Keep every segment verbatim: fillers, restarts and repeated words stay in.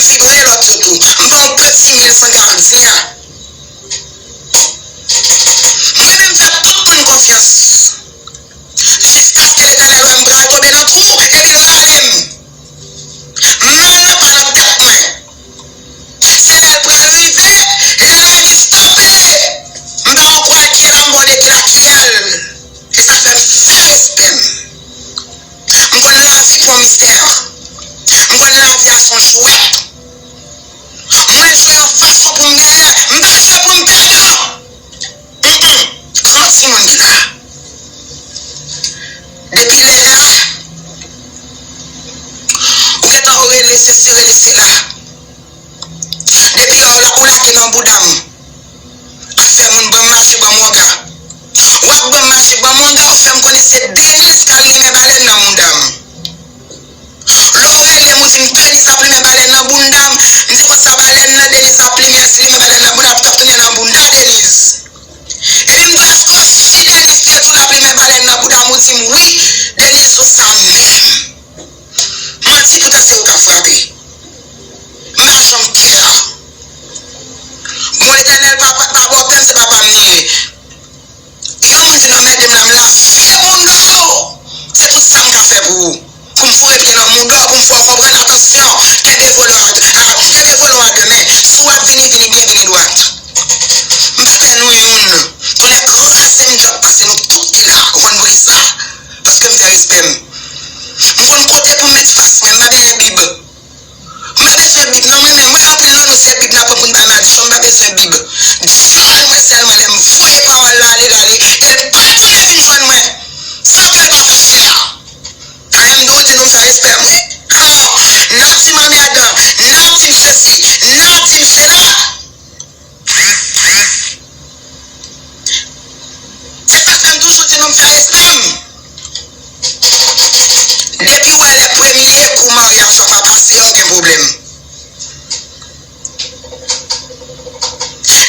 Figure lòt yo tou. M ba w de ti mil san ka di a. Mwen menm fè tout moun konfyans. Jiskaske Letènèl wè m pral tonbe nan twou, epi l rale m. Mal la pa nan tèt mwen. Se lè l pral rive, lè l a di stope. M pa kwè ki lè m ba w depi lakiyèl. E sa fè m fè respè m. M konn lavi pa yon mistè. M konn lavi a se yon jwèt. Mwen jwe yon fason pou m genyen. M pa jwe pou m pèdi non. Mm, mm. Gran timoun ki la. Depi lè la, ou gentan ou rele sesi, rele sela. Depi lè w la, ou lage nan bouda m. Ap fè moun ban m mache, ban m wonga. W ap ban m mache, ban m wonga, ou fè m konnen se Deniz k al limen balèn nan bouda m. Lè w rele m, ou di m, "Deniz ap limen balèn nan bounda m." M di, "Konsa balèn nan Deniz ap limen, si limen balèn nan bounda m, ap tonbe nan bounda Deniz." Epi m di, "Èske w si Deniz te di w l ap limen balèn nan bounda m?" Ou di m, "Wi, Deniz, ou sa menm." Manti pou ta se ou k ap frape. M pa janm kè a. Bon, Letènèl pa, pa, pa ba w pèn, se papa m li ye. Yon moun vin anmède m la, m lave bounda w. Se tout sa m ka fè pou ou. Pou m foure pye nan bounda w, pou m fè w konprann, atansyon, il y a des voleurs à, à, il y a des voleurs à deux mains. Si w ap vini, vini byen, vini dwat. M pa pè nou youn. Tonnè kraze m, dyab kraze nou tout ki la. Ou konn pou kisa? Paske m fè respè m. M konn kote pou m met fas mwen, m pa genyen bib. M pa bezwen bib, non, mwen menm, mwen anpil nan nou se bib n ap pran pou n bay madichon, m pa bezwen bib. Dyòl mwen sèlman, lè m voye pawòl la ale, l ale, e l pa tounen vin jwenn mwen. Sa pou l pa pase a. Tande m di w, di nou m fè respè m, wi. Ha! N ap di manmi adan, n ap di m sesi, n ap di m sela. Se sa k fè m toujou di nou m fè respè m. Depi w wè lè premye kou maryaj la pa pase a, ou gen pwoblèm.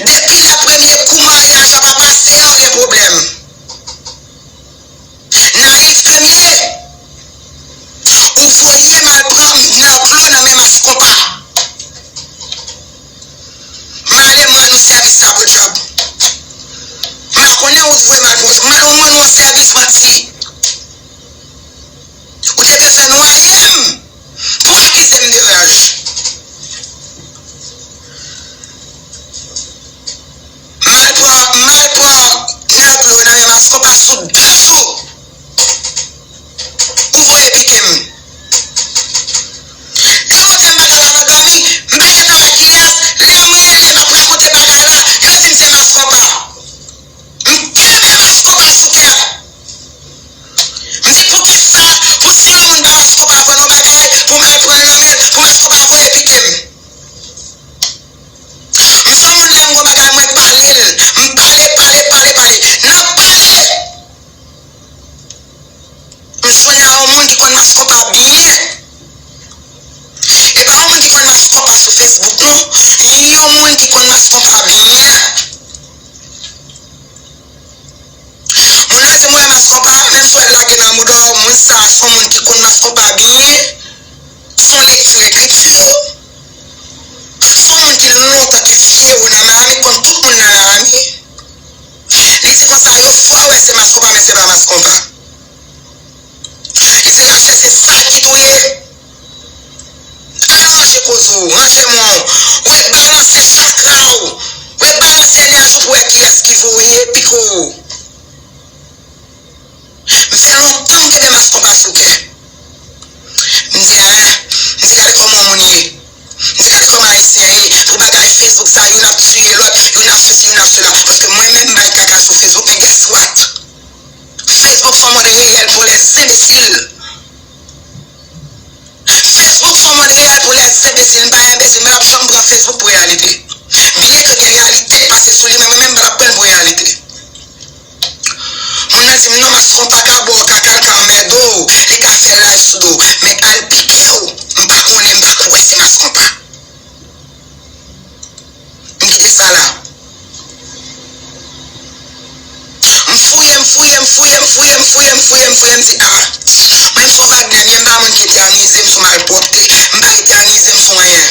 Depi lè premye kou maryaj la pa pase a, ou gen pwoblèm. Naïve Premier, ou voye m al pran, m al pran nan men Maskonpa. M ale, m rann ou sèvis la, podyab. M pa konnen ou voye m al pran, m rann ou, m rann ou an sèvis manti. Ou te bezwen nwaye m pou akize m de raj. M al pran, m al pran, m al pran nan men Maskonpa sou de jou. Ou voye pike m. Lè w ap fè m bagay la nan dòmi, m pa gentan wè kiyès. Lè m rele, m ap rakonte bagay la, yo di m se Maskonpa. M kenbe Maskonpa sou kè. M di, "Poukisa, pou si yon moun ba Maskonpa vòlò bagay, pou m al pran l nan men l, pou Maskonpa voye pike m?" M se yon moun, lè m gon bagay, mwen pale l. M pale, pale, pale, pale. Nan pale, m jwenn a yon moun ki konn Maskonpa byen. E pa yon moun ki konn Maskonpa sou Facebook, non. Yon moun ki konn Maskonpa byen. Moun nan di m, "Wè Maskonpa, menm si w wè l lage nan bouda w, moun sa a se yon moun ki konn Maskonpa byen, se yon lekti lekritir, se yon moun ki lontan te vye wo nan Miami, konn tout moun nan Miami." Li di konsa, "Yon fwa w wè se Maskonpa, men se pa Maskonpa." Li di, "Rachel, se sa ki touye." Al ranje koze w, ranje mwen w, rebalanse chakra w, rebalanse enèji w pou wè kiyès ki voye pike w. M fè lontan m kenbe Maskonpa sou kè. M di, en, m di, gade kòman moun ye. M di, gade kòman Ayisyen ye. Pou bagay Facebook sa, youn ap tiye lòt, youn ap sesi, youn ap sela. Paske mwen menm, m bay kaka sou Facebook, men guess what? Facebook se yon mond reyèl pou lèzenbesil. Facebook se yon mond reyèl pou lèzenbesil. M pa enbesil, m pa t ap janm pran Facebook pou reyalite. Byen ke gen reyalite k pase sou li, men mwen menm m pa t ap pran l pou reyalite. Moun nan di m, "Non, Maskonpa ka ba w kaka, l ka anmède w, li ka fè live sou do w. Men al pike w, m pa konnen, m pa kwè se Maskonpa." M kite sa la. M fouye, m fouye, m fouye, m fouye, m fouye, m fouye, m fouye, m di, a, mwen m se yon vag dènye, m pa moun ki etènize m sou malpwòpte, m pa etènize m sou anyen.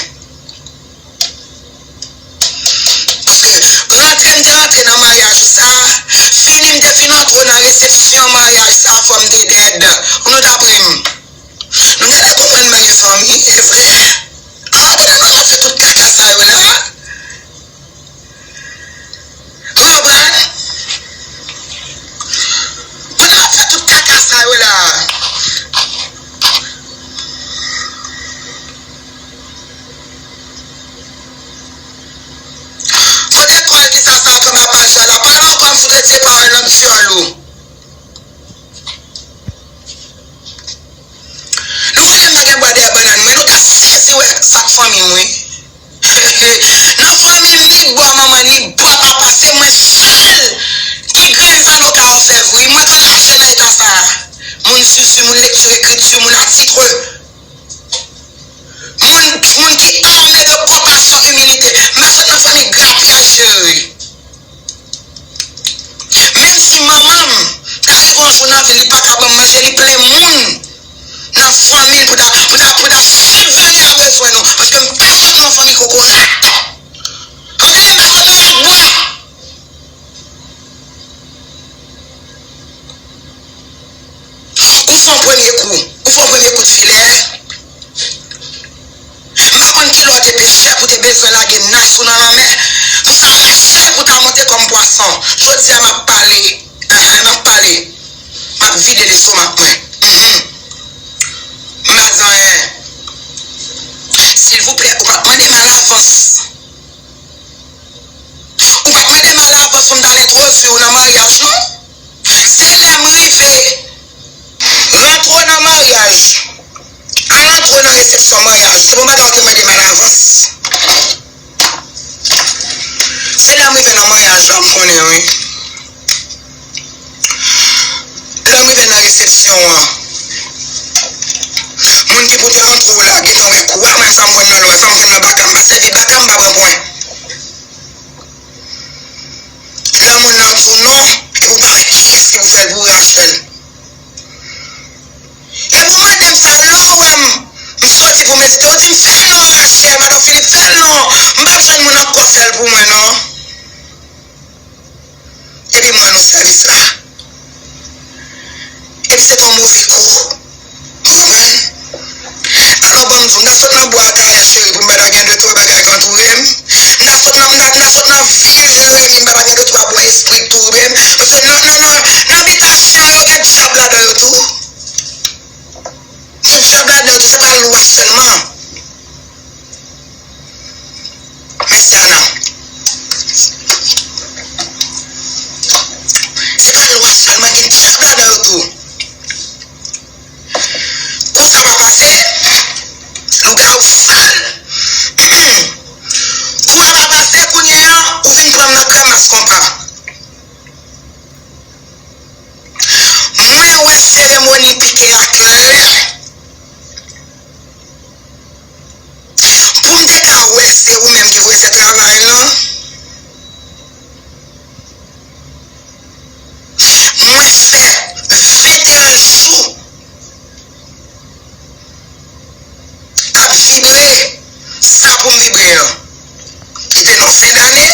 lekti, ekriti, moun atitre. Moun, moun ki tan nèg yo, konpasyon, imilite. M pa sot nan fanmi grapyaj, cheri. Menm si manman m ta rive yon jou nan vi l, li pa ka ban m manje, li plen moun nan fanmi l pou ta, pou ta, pou ta sibvane a bezwen nou. Paske m pa sot nan fanmi kokorat. Ann ale m pa sot nan lòt bwa. Ou fè yon premye kou. Ou fè yon premye kout filè. M pa konn kilè w te pi chè pou te bezwen lage nice ou nan lanmè. Pou sa mache pou ta monte kòm pwason. Jodi a m ap pale. Ahan, m ap pale. M ap vide lestomak mwen. Mhm. M pa di anyen. Silvouplè, ou p ap mande m alavans. Ou p ap mande m alavans pou m t al entwodui w nan maryaj, non. Se lè m rive rantre w nan maryaj, al antre w nan resepsyon maryaj, se pou bagay ou te mande m alavans. Se lè m rive nan maryaj la, m konnen, wi. Lè m rive nan resepsyon an, moun ki pou ta antre w la gentan wè kou a, mwen sa m wè nan lò, sa m wè nan baka, m pa sèvi baka, m pa pran pwen. Lè moun nan di w non, epi w pa wè kiyès ki pou fè l, pou rache l. Epi w mande m sa, lè w wè m, m soti pou m espere, w di m fè l non, Rachel, madan Philippe, fè l non, m p ap jwenn moun ankò fè l pou mwen non. Epi m rann ou sèvis la. Epi se te yon move kou. Ou konprann? Alò, ban m di w, m ta sot nan bwa a talè, cheri, pou m pa ta gen de twa bagay k antoure m. M ta sot nan, m ta, m ta sot nan vil Jeremi, m pa ta gen de twa bwè esprit tou, ou konprann? Paske nan, nan, nan, nan bitasyon yo, gen dyab ladan yo tou. Gen dyab ladan yo tou, se pa lwa sèlman. Mèsi, Ana. Se pa lwa sèlman, gen dyab ladan yo tou. Kou sa pa pase, lougawou sal. Kou a pa pase, kounye a, ou vin pran m nan kramas konpa. Mwen wè seremoni pike a klè. Pou m te ka wè se ou menm ki pou fè travay lan, mwen fè venteyen jou t ap vibre sa pou m vibre an. Li te nan fen dane,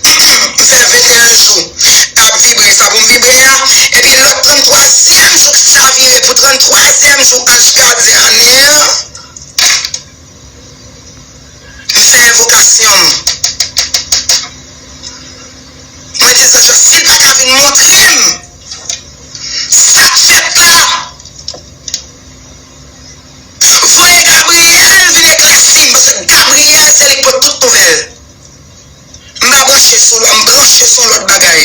m fè venteyen jou t ap vibre sa pou m vibre a, epi lòt tranntwazyèm jou ki chavire pou tranntwazyèm jou anj gadyen an, m fè envokasyon m. Mwen di zanj yo, si l pa ka vin montre m sa k fèt la, voye Gabriyèl vin eklèsi m, paske Gabriyèl se li k pot tout nouvèl. M pa branche sou lwa, m branche sou yon lòt bagay.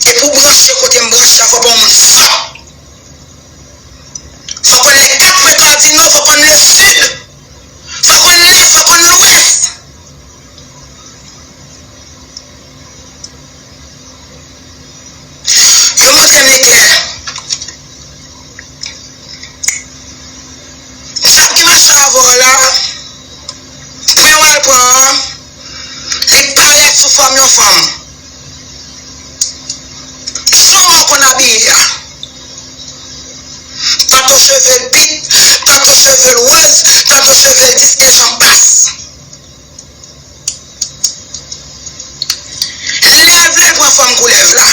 E pou w branche kote m branche a, fò w pa yon moun sòt. Fò w konn lè kat mwen kadino, fò w konn le sid. Fò w konn lès, fò w konn lwès. Yo montre m li klè. Dyab ki mache avè w la, pwen w al pran an, li parèt sou fòm yon fanm. Jan w wè w konn abiye a. Tanto cheve l pit, tanto cheve l wòz, tanto cheve l dis, e jan pas. Lè l vle l pran fòm koulèv la.